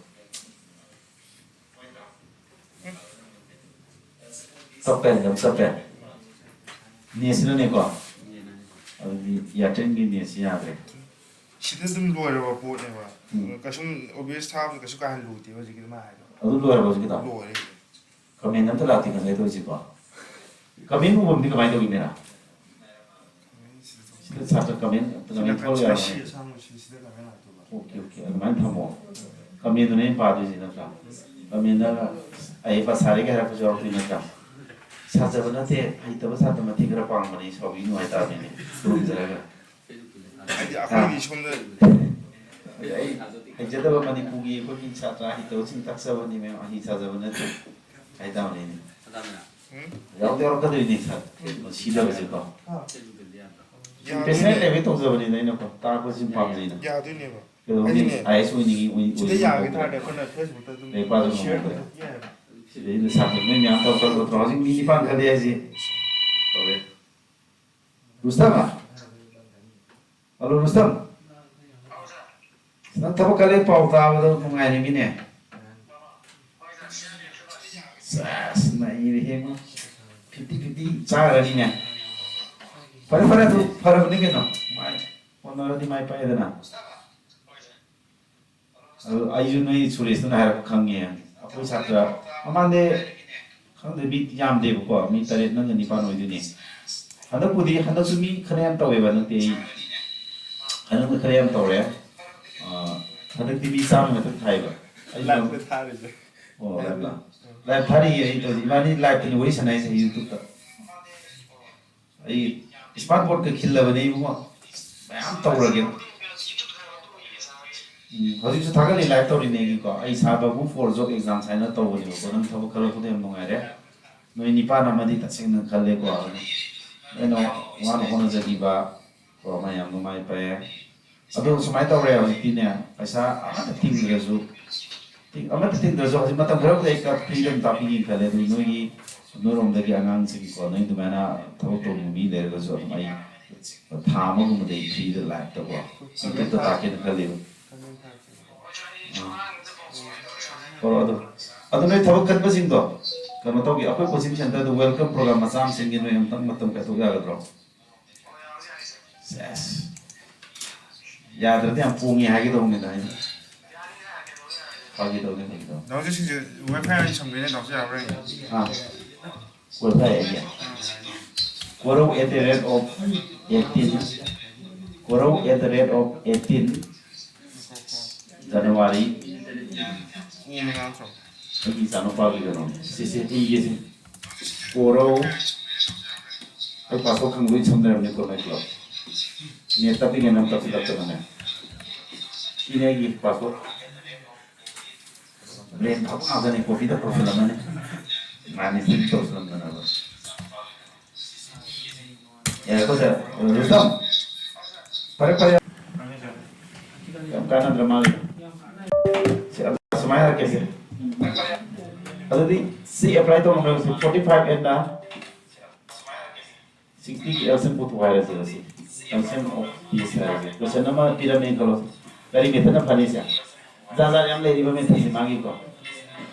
ꯇꯞꯄꯦ, ꯌꯥꯝ ꯇꯞꯄꯦ꯫ ꯅꯦꯠꯁꯤꯅꯅꯦꯀꯣ꯫ ꯑꯗꯨꯗꯤ Airtelꯒꯤ ꯅꯦꯠꯁꯤ ꯌꯥꯗ꯭ꯔꯦ꯫ ꯁꯤꯗ ꯑꯗꯨꯝ ꯂꯣꯏꯔꯕ ꯄꯣꯠꯅꯦꯕ꯫ ꯎꯝ꯫ ꯀꯩꯁꯨꯝ obvious ꯊꯥꯕꯗ ꯀꯩꯁꯨ ꯀꯥ ꯍꯦꯟꯅ ꯂꯨꯗꯦꯕ ꯍꯧꯖꯤꯛꯀꯤꯗꯣ ꯃꯥ ꯍꯥꯏꯗꯣ꯫ ꯑꯗꯨ ꯂꯣꯏꯔꯕ ꯍꯧꯖꯤꯛꯀꯤꯗꯣ? ꯂꯣꯏꯔꯦ꯫ Comment ꯑꯝꯇ ꯂꯥꯛꯇꯦ ꯉꯁꯥꯏ ꯇꯧꯔꯤꯁꯤꯀꯣ꯫ Comment ꯎꯕ ꯑꯃꯗꯤ ꯀꯃꯥꯏꯅ ꯇꯧꯒꯦ ꯃꯦꯔꯥ? ꯁꯤꯗ ꯁꯥꯇ꯭ꯔ comment ꯑꯝꯇ comment ꯊꯣꯛꯂꯛꯑꯦ꯫ ꯑꯁꯥꯡꯕꯁꯤ ꯁꯤꯗ comment ꯂꯥꯛꯇꯣꯏꯕ꯫ OK, OK, ꯑꯗꯨꯃꯥꯏꯅ ꯊꯝꯃꯣ꯫ Commentꯗꯨꯅꯦ ꯑꯩꯅ ꯄꯥꯗꯣꯏꯁꯦ ꯅꯠꯇ꯭ꯔꯥ? Commentꯗ ꯑꯍꯩꯄꯥ ꯁꯥꯔꯦꯒ ꯍꯥꯏꯔꯛꯄꯁꯨ ꯌꯥꯎꯔꯛꯇꯣꯏ ꯅꯠꯇ꯭ꯔꯥ? ꯁꯥꯖꯕ ꯅꯠꯇꯦ, ꯍꯩꯇꯕ ꯁꯥꯇ꯭ꯔ ꯃꯇꯦꯡ ꯈꯔ ꯄꯥꯡꯕꯅꯤ, ꯁꯥꯎꯕꯤꯒꯅꯨ ꯍꯥꯏꯇꯥꯕꯅꯤꯅꯦ, ꯈꯨꯔꯨꯝꯖꯔꯒ꯫ ꯍꯥꯏꯗꯤ ꯑꯩꯈꯣꯏꯗꯤ ꯁꯣꯝꯗ ꯑꯗ ꯑꯩ ꯍꯩꯖꯗꯕ ꯃꯅꯤꯄꯨꯔꯒꯤ ꯑꯩꯈꯣꯏꯒꯤ ꯁꯥꯇ꯭ꯔ ꯍꯩꯇꯕꯁꯤꯡ ꯇꯥꯛꯆꯕꯅꯤ ꯃꯌꯥꯝ, ꯑꯍꯩ ꯁꯥꯖꯕ ꯅꯠꯇꯦ ꯍꯥꯏꯇꯥꯕꯅꯤꯅꯦ꯫ ꯎꯝ? ꯌꯥꯎꯗꯤ ꯌꯥꯎꯔꯛꯀꯗꯣꯏꯅꯤ ꯁꯥꯔ, ꯁꯤꯗꯕꯁꯦꯀꯣ꯫ ꯌꯥꯗꯣꯏꯅꯦ꯫ Passionate ꯂꯩꯕꯩ ꯇꯧꯖꯕꯅꯤꯗ ꯑꯩꯅꯀꯣ, ꯇꯥꯛꯄꯁꯤ ꯄꯥꯝꯖꯩꯅ꯫ ꯌꯥꯗꯣꯏꯅꯦꯕ꯫ ꯀꯩꯗꯧꯅꯤ? ꯍꯥꯏꯗꯤꯅꯦ, IAS ꯑꯣꯏꯅꯤꯡꯉꯤ, ꯑꯣꯏ-, ꯁꯤꯗ ꯑꯣꯏꯅꯤꯡꯉꯤ ꯌꯥꯒꯦ ꯇꯧꯕ꯫ ꯇꯥꯔꯗꯤ ꯑꯩꯈꯣꯏꯅ Facebookꯇ ꯑꯗꯨꯝ ꯂꯥꯏꯔꯤꯛ ꯄꯥꯕ share ꯉꯝꯃꯣꯏꯗꯕ꯫ ꯇꯧꯊꯣꯛꯄ ꯌꯥꯏꯕ꯫ ꯁꯤꯗꯩꯗ ꯁꯥꯇ꯭ꯔ ꯅꯣꯏ ꯃꯌꯥꯝ ꯇꯧꯔꯛꯀꯗꯕ ꯅꯠꯇ꯭ꯔꯣ? ꯍꯧꯖꯤꯛ ꯃꯤ ꯅꯤꯄꯥꯟ ꯈꯜꯂꯦ ꯍꯥꯏꯁꯤ꯫ ꯇꯧꯔꯦ꯫ ꯔꯨꯁꯇꯝ? ꯍꯜꯂꯣ, ꯔꯨꯁꯇꯝ꯫ ꯅꯪ ꯊꯕꯛ ꯀꯜꯂꯦ ꯄꯥꯎ ꯇꯥꯕꯗ ꯅꯨꯡꯉꯥꯏꯔꯤꯃꯤꯅꯦ꯫ ꯁꯦꯁ, ꯅꯩꯔꯦꯍꯦ ꯃꯥ꯫ Fifty fifty ꯆꯥꯈ꯭ꯔꯅꯤꯅꯦ꯫ ꯐꯔꯦ, ꯐꯔꯦ, ꯑꯗꯨ ꯐꯔꯕꯅꯤ ꯀꯩꯅꯣ꯫ ꯃꯥꯏ ꯍꯣꯠꯅꯔꯗꯤ ꯃꯥꯏ ꯄꯥꯛꯑꯦꯗꯅ꯫ ꯑꯗꯨ ꯑꯩꯁꯨ ꯅꯣꯏ ꯁꯨꯔꯦꯁꯇꯨꯅ ꯍꯥꯏꯔꯛꯄ ꯈꯪꯉꯦ꯫ ꯑꯩꯈꯣꯏ ꯁꯥꯇ꯭ꯔ ꯃꯃꯥꯡꯗꯤ ꯈꯪꯗꯦ, ꯃꯤ ꯌꯥꯝꯗꯦꯕꯀꯣ, ꯃꯤ ꯇꯔꯦꯠ ꯅꯪꯒ ꯅꯤꯄꯥꯟ ꯑꯣꯏꯗꯣꯏꯅꯦ꯫ ꯍꯟꯗꯛꯄꯨꯗꯤ, ꯍꯟꯗꯛꯁꯨ ꯃꯤ ꯈꯔ ꯌꯥꯝ ꯇꯧꯋꯦꯕ, ꯍꯟꯗꯛꯇꯤ ꯑꯩ ꯍꯟꯗꯛꯅ ꯈꯔ ꯌꯥꯝ ꯇꯧꯔꯦ꯫ ꯑꯥ, ꯍꯟꯗꯛꯇꯤ ꯃꯤ ꯆꯥꯝꯃ ꯃꯊꯛ ꯊꯥꯏꯕ꯫ ꯑꯩꯁꯨ liveꯇ ꯊꯥꯔꯤꯁꯦ꯫ ꯑꯣ, liveꯂ? Live ꯊꯥꯔꯤꯌꯦ ꯑꯩ ꯇꯧꯔꯤꯁꯦ꯫ ꯏꯕꯥꯅꯤ liveꯇꯅꯤ ꯋꯥꯔꯤ ꯁꯥꯟꯅꯩꯁꯦ YouTubeꯇ꯫ ꯑꯩ smart boardꯀ ꯈꯤꯜꯂꯕꯅꯦ ꯏꯕꯨꯡꯉꯣ꯫ ꯃꯌꯥꯝ ꯇꯧꯔꯒꯦ꯫ ꯎꯝ, ꯍꯧꯖꯤꯛꯁꯨ ꯊꯥꯒꯠꯂꯤ, live ꯇꯧꯔꯤꯅꯦ ꯑꯩꯒꯤꯀꯣ꯫ ꯑꯩ ꯁꯥꯔ ꯕꯥꯕꯨ for job exam ꯍꯥꯏꯅ ꯇꯧꯕꯅꯦꯕꯀꯣ꯫ ꯅꯪ ꯊꯕꯛ ꯈꯜꯂꯛꯄꯗ ꯌꯥꯝ ꯅꯨꯡꯉꯥꯏꯔꯦ꯫ ꯅꯣꯏ ꯅꯤꯄꯥꯟ ꯑꯃꯗꯤ ꯇꯁꯦꯡꯅ ꯈꯜꯂꯦꯀꯣ꯫ ꯑꯗꯨꯅ ꯑꯩꯅ ꯋꯥꯅ ꯍꯣꯠꯅꯖꯈꯤꯕ ꯀꯣ, ꯃꯌꯥꯝ ꯅꯨꯡꯉꯥꯏ ꯄꯥꯏꯌꯦ꯫ ꯑꯗꯣ ꯁꯨꯃꯥꯏꯅ ꯇꯧꯔꯦ ꯍꯧꯖꯤꯛꯇꯤꯅꯦ, ꯄꯩꯁꯥ ꯑꯃꯠꯇ ꯇꯤꯡꯗ꯭ꯔꯁꯨ, ꯇꯤꯡ-, ꯑꯃꯠꯇ ꯇꯤꯡꯗ꯭ꯔꯁꯨ ꯍꯧꯖꯤꯛ ꯃꯇꯝ ꯈꯔꯕꯨꯗꯤ ꯑꯩ ꯀ-, free ꯗ ꯑꯗꯨꯝ ꯇꯥꯛꯄꯤꯒꯦꯅ ꯈꯜꯂꯦ꯫ ꯑꯗꯨ ꯅꯣꯏꯒꯤ, ꯅꯣꯏꯔꯣꯝꯗꯒꯤ ꯑꯉꯥꯡꯁꯤꯡꯀꯣ, ꯅꯣꯏ ꯑꯗꯨꯃꯥꯏꯅ ꯊꯕꯛ ꯇꯧꯅꯤꯡꯕ ꯃꯤ ꯂꯩꯔꯒꯁꯨ ꯑꯗꯨꯝ ꯑꯩ ꯊꯥ ꯑꯃꯒꯨꯝꯕꯗ ꯑꯩ free ꯗ live ꯇꯀꯣ, YouTube ꯇ ꯇꯥꯛꯀꯦꯅ ꯈꯜꯂꯤꯕ꯫ ꯑꯥ꯫ ꯍꯣꯏ, ꯑꯗꯨ, ꯑꯗꯨ ꯅꯣꯏ ꯊꯕꯛ ꯈꯟꯕꯁꯤꯡꯗꯣ, ꯀꯩꯅꯣ ꯇꯧꯒꯦ, ꯑꯩꯈꯣꯏ coaching centre ꯗ welcome program ꯃꯆꯥ ꯑꯃ ꯁꯤꯟꯒꯦ, ꯅꯣꯏ ꯑꯝꯇꯪ ꯃꯇꯝ ꯀꯥꯏꯊꯣꯛ ꯌꯥꯒꯗ꯭ꯔꯣ? ꯁꯦꯁ꯫ ꯌꯥꯗ꯭ꯔꯗꯤ ꯌꯥꯝ ꯄꯣꯡꯉꯦ ꯍꯥꯏꯒꯦ ꯇꯧꯕꯅꯤꯗ ꯑꯩꯅ꯫ ꯐꯥꯒꯤ ꯇꯧꯅꯤ, ꯐꯥꯒꯤ ꯇꯧꯅꯤ꯫ ꯗꯥ ꯍꯧꯖꯤꯛꯁꯤꯡꯁꯦ WiFi ꯑꯣꯏꯅ ꯁꯝꯒꯦꯅꯦ, ꯗꯥ ꯍꯧꯖꯤꯛ ꯌꯥꯕ꯭ꯔꯥ ꯌꯦꯡꯒꯦ꯫ ꯑꯥ꯫ WiFi ꯑꯩꯒꯤ꯫ Korou at the rate of eighteen, Korou at the rate of eighteen, January꯫ ꯑꯩꯒꯤ ꯏꯆꯥꯅꯨꯄꯥꯒꯤ ꯀꯩꯅꯣꯅꯦ꯫ ꯁꯤꯁꯦ ꯏꯒꯦꯁꯦ꯫ Korou꯫ ꯑꯩ password ꯈꯪꯕ ꯂꯣꯏ ꯁꯝꯅꯔꯕꯅꯤꯀꯣ ꯅꯣꯏ ꯄꯨꯂꯞ꯫ Net ꯇꯞꯄꯤꯉꯩ ꯅꯪ ꯇꯞꯁꯤꯜꯂꯛꯇꯅꯅꯦ꯫ ꯁꯤꯅꯦ ꯑꯩꯒꯤ password꯫ Brain ꯐꯕ ꯉꯥꯛꯇꯅꯤ, copy ꯗ ꯇꯧꯁꯤꯜꯂꯝꯃꯅꯤ꯫ ꯃꯥꯅꯤ, ꯁꯤ ꯇꯧꯁꯤꯜꯂꯝꯗꯅꯕ꯫ ꯌꯥꯔꯦꯀꯣ, sir? ꯔꯨꯁꯇꯝ꯫ ꯐꯔꯦ, ꯐꯔꯦ꯫ ꯌꯥꯝ ꯀꯥꯟꯅꯗ꯭ꯔ ꯃꯥꯜꯂꯦ꯫ ꯁꯤ, ꯑꯗꯨ ꯁꯨꯃꯥꯏꯅ ꯍꯥꯏꯔꯛꯀꯦꯁꯦ꯫ ꯑꯗꯨꯗꯤ ꯁꯤ apply ꯇꯧꯔꯝꯃꯦ ꯍꯧꯖꯤꯛ forty five and sixty ꯒꯤ LCM ꯄꯨꯊꯣꯛ ꯍꯥꯏꯔꯁꯦ ꯁꯤ꯫ LCM of this ꯍꯥꯏꯔꯁꯦ꯫ Question ꯑꯃ ꯄꯤꯔꯝꯃꯦ ꯈꯜꯂꯣ꯫ ꯀꯔꯤ method ꯅ ꯐꯅꯤ ꯁꯦ? ꯖꯥꯠ ꯖꯥꯠ ꯌꯥꯝ ꯂꯩꯔꯤꯕ method ꯁꯦ ꯃꯥꯒꯤꯀꯣ꯫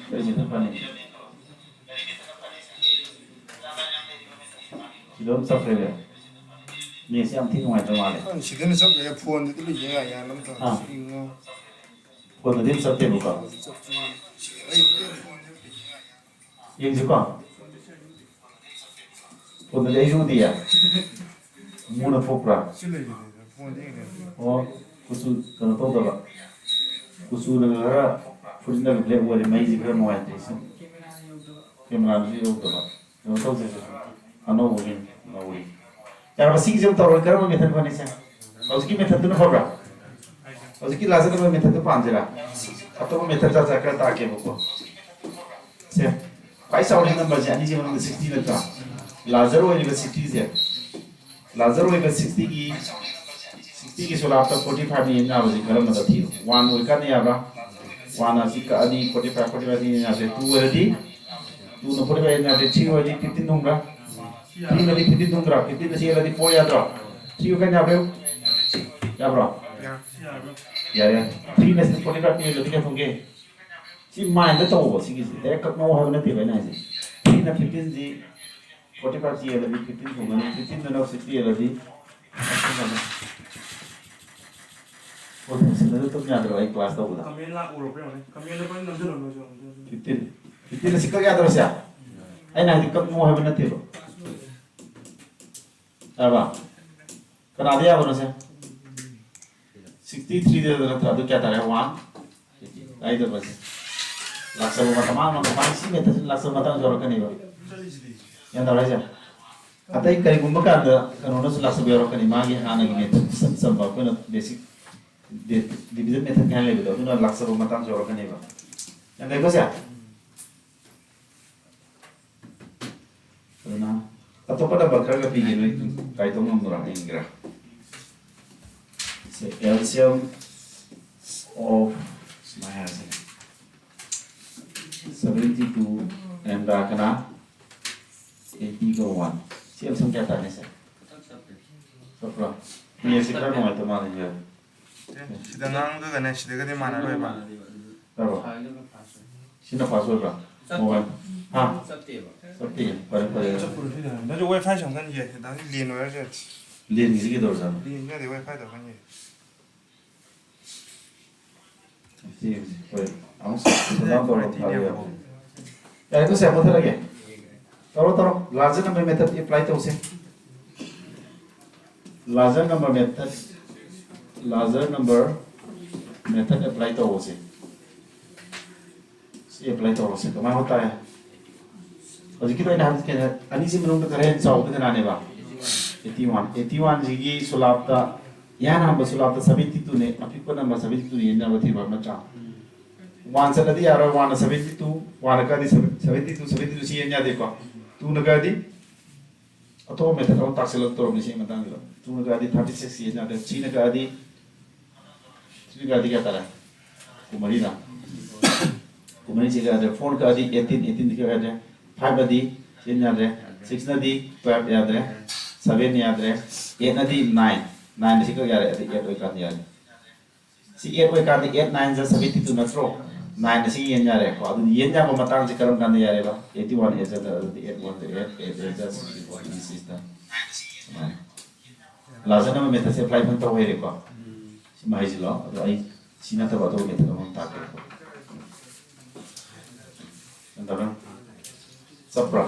ꯀꯔꯤ method ꯐꯅꯤ? ꯁꯤꯗ ꯑꯗꯨꯝ ꯆꯠꯈ꯭ꯔꯦꯅꯦ꯫ Net ꯁꯦ ꯌꯥꯝ ꯊꯤ ꯅꯨꯡꯉꯥꯏꯇꯕ ꯃꯥꯜꯂꯦ꯫ ꯈꯪꯗꯦ, ꯁꯤꯗꯅ ꯆꯠꯈ꯭ꯔꯦ, phone ꯗꯗꯤ ꯂꯣꯏ ꯌꯦꯡ ꯌꯥꯏ, ꯌꯥꯅꯕ ꯇꯧꯔꯦ꯫ ꯑꯥ꯫ ꯁꯤ ꯏꯉꯣ꯫ Phone ꯗꯗꯤ ꯑꯗꯨꯝ ꯆꯠꯇꯦꯕꯀꯣ꯫ ꯆꯠꯇꯦ꯫ ꯁꯤ ꯑꯩ phone ꯗꯗꯤ ꯂꯣꯏ ꯌꯦꯡ ꯌꯥꯏ, ꯌꯥꯅꯕ꯫ ꯌꯦꯡꯁꯤꯀꯣ꯫ Phone ꯗꯗꯤ ꯑꯩꯁꯨ ꯎꯗꯤꯌꯦ꯫ ꯃꯨꯅ ꯊꯣꯛꯄ꯭ꯔꯥ? ꯁꯤ ꯂꯩꯕꯅꯦ, phone ꯗ ꯌꯦꯡꯉꯦ꯫ ꯑꯣ, ꯀꯨꯆꯨ ꯀꯩꯅꯣ ꯇꯧꯗꯕ꯫ ꯀꯨꯆꯨꯅ ꯈꯔ, ꯐꯨꯔꯤꯠꯅ black ꯑꯣꯏꯔꯦ, ꯃꯩꯁꯦ ꯈꯔ ꯅꯨꯡꯉꯥꯏꯇꯦ꯫ ꯁꯤ camera ꯁꯨ ꯌꯧꯗꯕ꯫ ꯀꯩꯅꯣ ꯇꯧꯁꯦ, ꯑꯅꯧꯕꯒꯤ ꯂꯧꯔꯤ꯫ ꯌꯥꯔꯕ? ꯁꯤꯒꯤꯁꯦ ꯑꯃꯨꯛ ꯇꯧꯔꯣꯏ꯫ ꯀꯔꯝꯕ method ꯐꯅꯤ ꯁꯦ? ꯍꯧꯖꯤꯛꯀꯤ method ꯇꯨꯅ ꯐꯕ꯭ꯔꯥ? ꯍꯧꯖꯤꯛꯀꯤ larger number methodꯇꯣ ꯄꯥꯝꯁꯤꯔꯥ? ꯑꯇꯣꯞꯄ method ꯖꯥꯠ ꯖꯥꯠ ꯈꯔ ꯇꯥꯛꯀꯦꯕꯀꯣ꯫ ꯁꯦ, ꯈ꯭ꯋꯥꯏ ꯆꯥꯎꯔꯤꯕ numberꯁꯦ ꯑꯅꯤꯁꯤ ꯃꯅꯨꯡꯗ sixty ꯅꯠꯇ꯭ꯔꯥ? Larger ꯑꯣꯏꯔꯤꯕ sixtyꯁꯦ, larger ꯑꯣꯏꯕ sixtyꯒꯤ, sixtyꯒꯤ ꯁꯣꯂꯥꯞꯇ forty five ꯅ ꯌꯦꯟ ꯌꯥꯕꯁꯤ ꯀꯔꯝꯕꯗ ꯊꯤꯌꯨ? One ꯑꯣꯏꯀꯥꯟꯗ ꯌꯥꯕ꯭ꯔꯥ? One ꯑꯁꯤ ꯀꯛꯑꯅꯤ, forty five, forty five ꯅ ꯌꯦꯟ ꯌꯥꯗ꯭ꯔꯦ꯫ Two ꯑꯣꯏꯔꯗꯤ, twoꯅ forty five ꯌꯦꯟ ꯌꯥꯗ꯭ꯔꯦ꯫ Three ꯑꯣꯏꯔꯗꯤ fifteen ꯊꯨꯡꯕ꯭ꯔꯥ? Threeꯅꯗꯤ fifteen ꯊꯨꯡꯗ꯭ꯔꯥ? Fifteenꯅ ꯁꯤ ꯌꯦꯜꯂꯗꯤ four ꯌꯥꯗ꯭ꯔꯣ? Three ꯑꯣꯏꯀꯥꯟꯗ ꯌꯥꯕ꯭ꯔꯥ? ꯌꯥꯕ꯭ꯔꯣ? ꯌꯥꯔꯦ꯫ Threeꯅ ꯁꯤ forty five ꯌꯦꯜꯂꯗꯤ ꯀꯌꯥ ꯊꯨꯡꯒꯦ? ꯁꯤ mindꯗ ꯇꯧꯕ, ꯁꯤꯒꯤꯁꯤ꯫ Direct ꯀꯛꯅꯧ ꯍꯥꯏꯕ ꯅꯠꯇꯦꯕ ꯑꯩꯅ ꯍꯥꯏꯁꯦ꯫ Threeꯅ fifteenꯁꯤ forty five ꯆꯦꯜꯂꯗꯤ fifteen ꯊꯣꯡꯒꯅꯤ, fifteenꯗꯨꯅ sixty ꯆꯦꯜꯂꯗꯤ ꯍꯣꯏ, ꯁꯤꯗꯁꯨ ꯇꯨꯝ ꯌꯥꯗ꯭ꯔꯣ ꯑꯩ class ꯇꯧꯕꯗ? Comment ꯂꯥꯛ ꯎꯔꯕ꯭ꯔꯥ ꯌꯦꯡꯉꯨꯅꯦ꯫ Commentꯗ ꯐꯖꯅ ꯅꯝꯁꯤꯜꯂꯣ ꯅꯣꯏꯁꯨ ꯑꯝꯇ꯫ Fifteen, fifteen ꯑꯁꯤ ꯀꯛ ꯌꯥꯗ꯭ꯔꯣ ꯁꯦ? ꯑꯩꯅ ꯍꯥꯏꯗꯤ ꯀꯛꯅꯣ ꯍꯥꯏꯕ ꯅꯠꯇꯦꯕ꯫ ꯌꯥꯔꯕ? ꯀꯅꯥꯗ ꯌꯥꯕꯅꯣ ꯁꯦ? Sixty threeꯗ ꯅꯠꯇ꯭ꯔꯥ? ꯑꯗꯨ ꯀꯌꯥ ꯇꯥꯔꯦ? One eighty꯫ ꯂꯥꯛꯆꯕ ꯃꯇꯝ, ꯃꯥꯅ ꯃꯥꯅ ꯁꯤ methodꯁꯤ ꯂꯥꯛꯆꯕ ꯃꯇꯥꯡꯁꯨ ꯌꯧꯔꯛꯀꯅꯦꯕ꯫ ꯒ꯭ꯌꯥꯟ ꯇꯥꯔꯦ ꯍꯥꯏꯁꯦ? ꯑꯇꯩ ꯀꯔꯤꯒꯨꯝꯕ ꯀꯥꯟꯗ ꯀꯩꯅꯣꯅꯁꯨ ꯂꯥꯛꯆꯕ ꯌꯥꯎꯔꯛꯀꯅꯤ, ꯃꯥꯒꯤ ꯍꯥꯟꯅꯒꯤ method ꯏꯆꯝ ꯆꯝꯕ ꯑꯩꯈꯣꯏꯅ basic division method ꯀꯥꯏꯅ ꯂꯩꯕꯗꯣ, ꯑꯗꯨꯅ ꯂꯥꯛꯆꯕ ꯃꯇꯥꯡꯁꯨ ꯌꯥꯎꯔꯛꯀꯅꯦꯕ꯫ ꯒ꯭ꯌꯥꯟ ꯇꯥꯏꯀꯣ ꯁꯦ? ꯑꯗꯨꯅ ꯑꯇꯣꯞꯄ number ꯈꯔꯒ ꯄꯤꯒꯦ, ꯅꯣꯏ ꯀꯥꯏꯊꯣꯛ ꯉꯝꯕ꯭ꯔꯥ ꯌꯦꯡꯒꯦꯔꯥ? ꯁꯦ, L C M of ꯁꯨꯃꯥꯏꯅ ꯍꯥꯏꯔꯁꯤꯅꯦ, seventy two and ꯀꯅꯥ? Eighty ꯒ one꯫ ꯁꯤ L C M ꯀꯌꯥ ꯇꯥꯅꯤ ꯁꯦ? ꯆꯠꯄ꯭ꯔꯣ? ꯅꯦꯠꯁꯤ ꯈꯔ ꯅꯨꯡꯉꯥꯏꯇ ꯃꯥꯜꯂꯦ ꯁꯦ꯫ ꯁꯤꯗ ꯉꯥꯡꯕꯒꯅꯦ ꯁꯤꯗꯒꯗꯤ ꯃꯥꯟꯅꯔꯣꯏꯕ꯫ ꯇꯥꯕ꯭ꯔꯣ? ꯁꯤꯅ first ꯑꯣꯏꯕ꯭ꯔꯥ? ꯆꯠꯇꯦ꯫ Mobile? ꯍꯥ? ꯆꯠꯇꯦꯕ꯫ ꯆꯠꯇꯦ꯫ ꯐꯔꯦ, ꯐꯔꯦ꯫ ꯆꯠꯄꯗꯣ ꯁꯤꯗ ꯅꯪꯁꯨ WiFi ꯁꯝꯒꯅꯤꯌꯦ꯫ ꯅꯪ ꯂꯦꯟ ꯑꯣꯏꯔꯁꯨ ꯌꯥꯏ꯫ ꯂꯦꯟꯒꯤꯁꯤ ꯀꯩꯗꯧꯔꯖꯥꯠꯅꯣ? ꯂꯦꯟ ꯌꯥꯗꯦ, WiFi ꯇꯧꯒꯅꯤꯌꯦ꯫ ꯁꯤ, ꯍꯣꯏ꯫ ꯑꯃꯨꯛ shutdown ꯇꯧꯔꯣ, ꯊꯥꯕ ꯌꯥꯕ꯭ꯔꯥ? ꯌꯥꯔꯦ, ꯇꯨꯁꯦ, ꯃꯨꯠꯊꯠꯂꯒꯦ꯫ ꯇꯧꯔꯣ, ꯇꯧꯔꯣ꯫ Larger number method apply ꯇꯧꯁꯦ꯫ Larger number method, larger number method apply ꯇꯧꯕꯁꯦ꯫ ꯁꯤ apply ꯇꯧꯔꯁꯦ꯫ ꯀꯃꯥꯏꯅ ꯍꯣꯠ ꯇꯥꯏ? ꯍꯧꯖꯤꯛꯀꯤꯗꯣ ꯑꯩꯅ ꯍꯥꯏꯕꯗꯤ ꯀꯩꯅꯣ, ꯑꯅꯤꯁꯤ ꯃꯅꯨꯡꯗ ꯈꯔ ꯍꯦꯟꯅ ꯆꯥꯎꯕꯗꯤ ꯀꯅꯥꯅꯦꯕ? Eighty one꯫ Eighty one ꯁꯤꯒꯤ ꯁꯨꯂꯥꯞꯇ ꯏꯍꯥꯟ ꯍꯥꯟꯕ ꯁꯨꯂꯥꯞꯇ seventy two ꯅꯦ, ꯑꯄꯤꯛꯄ number seventy two ꯅꯦ ꯌꯦꯟꯅꯕ ꯊꯤꯕ ꯅꯠꯇ꯭ꯔꯥ? One ꯆꯠꯂꯗꯤ ꯌꯥꯔꯣꯏ, one ꯅ seventy two, one ꯅ ꯀꯛꯑꯗꯤ seventy two, seventy two ꯁꯤ ꯌꯦꯟ ꯌꯥꯗꯦꯀꯣ꯫ Two ꯅ ꯀꯛꯑꯗꯤ ꯑꯇꯣꯞꯄ method ꯑꯃ ꯇꯥꯛꯁꯤꯜꯂꯛꯇꯧꯔꯕꯅꯤ ꯁꯤꯒꯤ ꯃꯇꯥꯡꯁꯤꯗ꯫ Two ꯅ ꯀꯛꯑꯗꯤ thirty six ꯌꯦꯟ ꯌꯥꯗꯦ, three ꯅ ꯀꯛꯑꯗꯤ, three ꯅ ꯀꯛꯑꯗꯤ ꯀꯌꯥ ꯇꯥꯔꯦ? ꯀꯨꯟꯃꯔꯤꯔ? ꯀꯨꯟꯃꯔꯤ ꯁꯤ ꯀꯛꯑꯗꯤ, four ꯀꯛꯑꯗꯤ eighteen, eighteen ꯗꯤ ꯀꯛ ꯌꯥꯗ꯭ꯔꯦ꯫ Five ꯅꯗꯤ ꯁꯤ ꯌꯥꯗ꯭ꯔꯦ꯫ Six ꯅꯗꯤ twelve ꯌꯥꯗ꯭ꯔꯦ꯫ Seven ꯌꯥꯗ꯭ꯔꯦ꯫ Eight ꯅꯗꯤ nine, nine ꯁꯤ ꯀꯛ ꯌꯥꯔꯦ꯫ ꯑꯗꯩ eight ꯑꯣꯏꯀꯥꯟꯗ ꯌꯥꯔꯦ꯫ ꯁꯤ eight ꯑꯣꯏꯀꯥꯟꯗ eight nine ꯖ seventy two ꯅꯠꯇ꯭ꯔꯣ? Nine ꯁꯤ ꯌꯦꯟ ꯌꯥꯔꯦꯀꯣ꯫ ꯑꯗꯨꯗꯤ ꯌꯦꯟ ꯌꯥꯕ ꯃꯇꯥꯡꯁꯤ ꯀꯔꯝ ꯀꯥꯟꯗ ꯌꯥꯔꯦꯕ? Eighty one eight ꯖ, ꯑꯗꯨꯗꯤ eight one eight, eight eight ꯖ sixty four, sixty six ꯇ꯫ ꯁꯨꯃꯥꯏꯅ꯫ ꯂꯥꯖꯟ ꯑꯃ method ꯁꯦ apply ꯐꯖꯅ ꯇꯧ ꯍꯩꯔꯦꯀꯣ꯫ ꯁꯤꯃ ꯍꯩꯖꯤꯜꯂꯣ꯫ ꯑꯗꯣ ꯑꯩ ꯁꯤ ꯅꯠꯇꯕ ꯑꯇꯣꯞꯄ method ꯑꯃ ꯇꯥꯛꯀꯦ꯫ ꯒ꯭ꯌꯥꯟ ꯇꯥꯕ꯭ꯔꯥ? ꯆꯞꯄ꯭ꯔꯥ?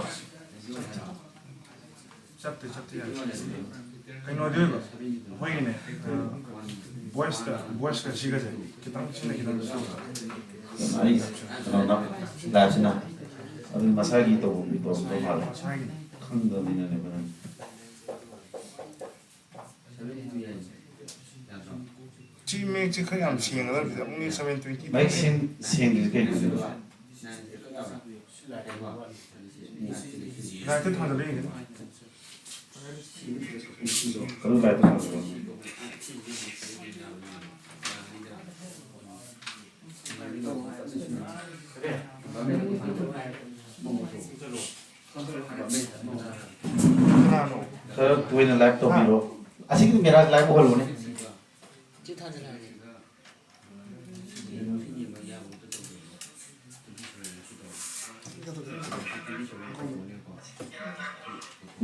ꯆꯞꯇꯦ, ꯆꯞꯇꯦ, ꯌꯥꯔꯦ꯫ ꯀꯩꯅꯣꯗꯤ ꯑꯣꯏꯕ, ꯑꯩꯈꯣꯏꯒꯤꯅꯦ, voice ꯀ, voice ꯀ ꯁꯤꯒꯁꯦ ꯈꯤꯇꯪ, ꯁꯤꯅ ꯈꯤꯇꯪ ꯁꯣꯏꯕ꯫ ꯑꯩ ꯀꯩꯅꯣꯅ, live ꯁꯤꯅ ꯑꯗꯨꯝ ꯃꯁꯥꯒꯤ ꯇꯧꯕ ꯃꯤ ꯇꯧꯔꯝꯗꯧ ꯃꯥꯜꯂꯦ꯫ ꯃꯁꯥꯒꯤꯅꯦ꯫ ꯈꯪꯗꯕꯅꯤꯅꯅꯦ ꯑꯩꯈꯣꯏꯅ꯫ ꯁꯤ ꯃꯌꯦꯛꯁꯦ ꯈꯔ ꯌꯥꯝ ꯁꯦꯡꯒꯗꯕꯁꯤꯗ, only seven twenty꯫ ꯃꯌꯦꯛ ꯁꯦꯡ-, ꯁꯦꯡꯗ꯭ꯔꯤꯁꯦ ꯀꯩꯒꯤꯅꯣ? Live ꯇ ꯊꯥꯡꯒꯠꯂ ꯌꯦꯡꯒꯦ꯫ ꯑꯗꯨ live ꯇ ꯊꯥꯡꯒꯠꯂꯣ꯫ ꯀꯅꯥꯅꯣ? ꯈꯔ ꯇꯣꯏꯅ live ꯇꯧꯕꯤꯔꯣ꯫ ꯑꯁꯤꯒꯤ mirror live ꯑꯣꯏꯍꯜꯂꯨꯅꯦ꯫ ꯁꯤ ꯊꯥꯖꯤꯜꯂꯛꯑꯒꯦ꯫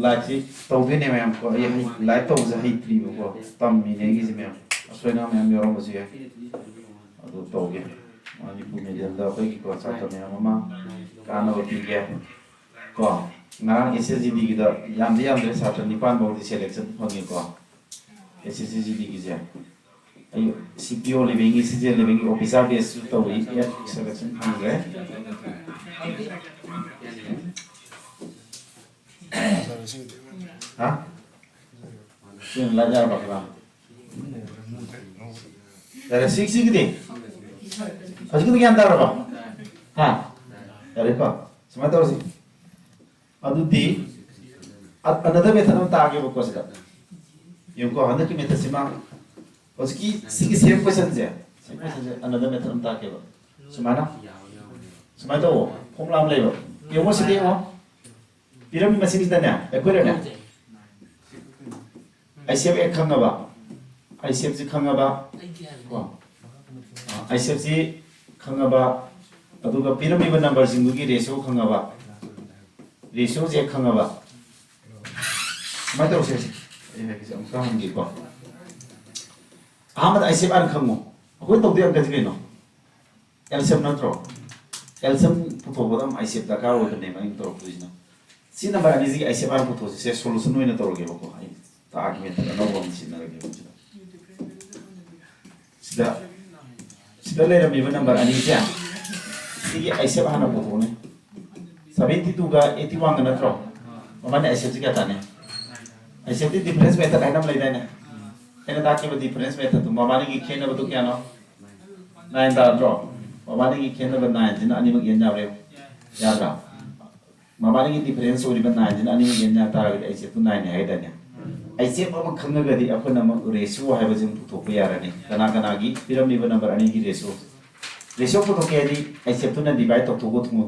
Live ꯁꯤ ꯇꯧꯗꯣꯏꯅꯦ ꯃꯌꯥꯝ ꯀꯣ꯫ ꯑꯩ ꯍꯩ-, live ꯇꯧꯕꯁꯦ ꯍꯩꯇ꯭ꯔꯤꯕꯀꯣ꯫ ꯇꯝꯃꯤꯅꯦ ꯑꯩꯒꯤꯁꯦ ꯃꯌꯥꯝ꯫ ꯑꯁꯣꯏ ꯑꯉꯥꯝ ꯃꯌꯥꯝ ꯌꯥꯎꯔꯝꯕꯁꯨ ꯌꯥꯏ꯫ ꯑꯗꯨ ꯇꯧꯒꯦ꯫ ꯃꯅꯤꯄꯨꯔ medium ꯗ ꯑꯩꯈꯣꯏꯒꯤꯀꯣ ꯁꯥꯇ꯭ꯔ ꯃꯌꯥꯝ ꯑꯃ ꯀꯥꯟꯅꯕ ꯄꯤꯒꯦ꯫ ꯀꯣ, ꯉꯔꯥꯡ S S G D ꯒꯤꯗ ꯌꯥꯝꯗꯤ ꯌꯥꯝꯗ꯭ꯔꯦ, ꯁꯥꯇ꯭ꯔ ꯅꯤꯄꯥꯟ ꯐꯥꯎꯗꯤ selection ꯐꯪꯉꯦꯀꯣ꯫ S S G D ꯒꯤꯁꯦ꯫ ꯑꯩ C P O level ꯒꯤ, C G L level ꯒꯤ officer batch ꯁꯨ ꯇꯧꯔꯤ, eight selection ꯐꯪꯈ꯭ꯔꯦ꯫ ꯍꯥ? ꯁꯤꯅ live ꯌꯥꯔꯕ ꯈꯔ? ꯌꯥꯔꯦ, ꯁꯤ ꯁꯤꯒꯤꯗꯤ ꯍꯧꯖꯤꯛꯀꯤꯗꯤ ꯒ꯭ꯌꯥꯟ ꯇꯥꯔꯕ? ꯍꯥ? ꯌꯥꯔꯦꯀꯣ? ꯁꯨꯃꯥꯏꯅ ꯇꯧꯔꯁꯤ꯫ ꯑꯗꯨꯗꯤ ꯑ- another method ꯑꯃ ꯇꯥꯛꯑꯒꯦꯕꯀꯣ ꯁꯤꯗ꯫ ꯌꯦꯡꯉꯨꯀꯣ, ꯍꯟꯗꯛꯀꯤ method ꯁꯤꯃ, ꯍꯧꯖꯤꯛꯀꯤ ꯁꯤꯒꯤ same question ꯁꯦ, same question ꯁꯦ another method ꯑꯃ ꯇꯥꯛꯀꯦꯕ꯫ ꯁꯨꯃꯥꯏꯅ, ꯁꯨꯃꯥꯏꯅ ꯇꯧꯋꯣ, formula ꯑꯃ ꯂꯩꯕ꯫ ꯌꯦꯡꯉꯣ ꯁꯤꯗ ꯌꯦꯡꯉꯣ꯫ ꯄꯤꯔꯝꯃꯤ ꯃꯁꯤꯡꯁꯤꯗꯅꯦ, ꯑꯩꯈꯣꯏꯅꯅꯦ, ꯑꯥꯏ ꯁꯤ ꯑꯦꯐ ꯑꯦ ꯈꯪꯉꯕ, ꯑꯥꯏ ꯁꯤ ꯑꯦꯐ ꯁꯤ ꯈꯪꯉꯕ, ꯀꯣ, ꯑꯥꯏ ꯁꯤ ꯑꯦꯐ ꯁꯤ ꯈꯪꯉꯕ, ꯑꯗꯨꯒ ꯄꯤꯔꯝꯃꯤꯕ number ꯁꯤꯡꯗꯨꯒꯤ ratio ꯈꯪꯉꯕ, ratio ꯁꯦ ꯈꯪꯉꯕ, ꯁꯨꯃꯥꯏꯅ ꯇꯧꯁꯦ꯫ ꯑꯩ ꯍꯥꯏꯒꯦꯁꯦ ꯑꯃꯨꯛꯇ ꯍꯪꯒꯦꯀꯣ꯫ ꯑꯍꯥꯟꯕꯗ ꯑꯥꯏ ꯁꯤ ꯑꯦꯐ ꯑꯥꯔ ꯈꯪꯉꯣ꯫ ꯑꯩꯈꯣꯏ ꯇꯧꯗꯣꯏ ꯑꯪꯀꯁꯤ ꯀꯩꯅꯣ? ꯑꯦꯜ ꯁꯤ ꯑꯦꯝ ꯅꯠꯇ꯭ꯔꯣ? ꯑꯦꯜ ꯁꯤ ꯑꯦꯝ ꯄꯨꯊꯣꯛꯄꯗ ꯑꯃꯨꯛ ꯑꯥꯏ ꯁꯤ ꯑꯦꯐ ꯗꯔꯀꯥꯔ ꯑꯣꯏꯕꯅꯦꯕ ꯑꯩꯅ ꯇꯧꯔꯛꯇꯣꯏꯁꯤꯅ꯫ ꯁꯤ number ꯑꯅꯤꯁꯤꯒꯤ I C F R ꯄꯨꯊꯣꯛꯁꯤꯁꯦ solution ꯑꯣꯏꯅ ꯇꯧꯔꯒꯦꯕꯀꯣ꯫ ꯑꯩ ꯇꯥꯛꯑꯒꯦ, method ꯑꯅꯧꯕ ꯑꯃ ꯁꯤꯖꯤꯟꯅꯔꯒꯦꯕ ꯁꯤꯗ꯫ ꯁꯤꯗ, ꯁꯤꯗ ꯂꯩꯔꯝꯃꯤꯕ number ꯑꯅꯤꯁꯦ, ꯁꯤꯒꯤ ꯑꯥꯏ ꯁꯤ ꯑꯦꯐ ꯍꯥꯟꯅ ꯄꯨꯊꯣꯛꯅꯤ꯫ Seventy two ꯒ eighty one ꯒ ꯅꯠꯇ꯭ꯔꯣ? ꯃꯕꯥꯅꯤ ꯑꯥꯏ ꯁꯤ ꯑꯦꯐ ꯁꯤ ꯀꯌꯥ ꯇꯥꯅꯤ? I C F T difference method ꯍꯥꯏꯅ ꯑꯃ ꯂꯩꯗꯥꯏꯅꯦ? ꯑꯩꯅ ꯇꯥꯛꯈꯤꯕ difference method ꯇꯨ, ꯃꯕꯥꯅꯤꯒꯤ ꯈꯦꯠꯅꯕꯗꯨ ꯀꯌꯥꯅꯣ? Nine ꯇꯥꯗ꯭ꯔꯣ? ꯃꯕꯥꯅꯤꯒꯤ ꯈꯦꯠꯅꯕ nine ꯁꯤꯅ ꯑꯅꯤꯃꯛ ꯌꯦꯟ ꯌꯥꯕ꯭ꯔꯥ ꯌꯦꯡꯉꯨ꯫ ꯌꯥꯗ꯭ꯔꯥ? ꯃꯕꯥꯅꯤꯒꯤ difference ꯑꯣꯏꯔꯤꯕ nine ꯁꯤꯅ ꯑꯅꯤꯃꯛ ꯌꯦꯟ ꯌꯥ ꯇꯥꯔꯒꯗꯤ I C F two nine ꯅꯦ ꯍꯥꯏꯗꯥꯏꯅꯦ? ꯑꯥꯏ ꯁꯤ ꯑꯦꯐ ꯑꯃ ꯈꯪꯉꯒꯗꯤ ꯑꯩꯈꯣꯏꯅ ꯑꯃꯨꯛ ratio ꯍꯥꯏꯕꯁꯤ ꯑꯃꯨꯛ ꯄꯨꯊꯣꯛꯄ ꯌꯥꯔꯅꯤ꯫ ꯀꯅꯥ ꯀꯅꯥꯒꯤ ꯄꯤꯔꯝꯃꯤꯕ number ꯑꯅꯤꯒꯤ ratio? Ratio ꯄꯨꯊꯣꯛꯀꯦ ꯍꯥꯏꯗꯤ ꯑꯥꯏ ꯁꯤ ꯑꯦꯐ ꯇꯨꯅ divide ꯇꯧꯊꯣꯛꯑꯒ ꯊꯣꯡ-,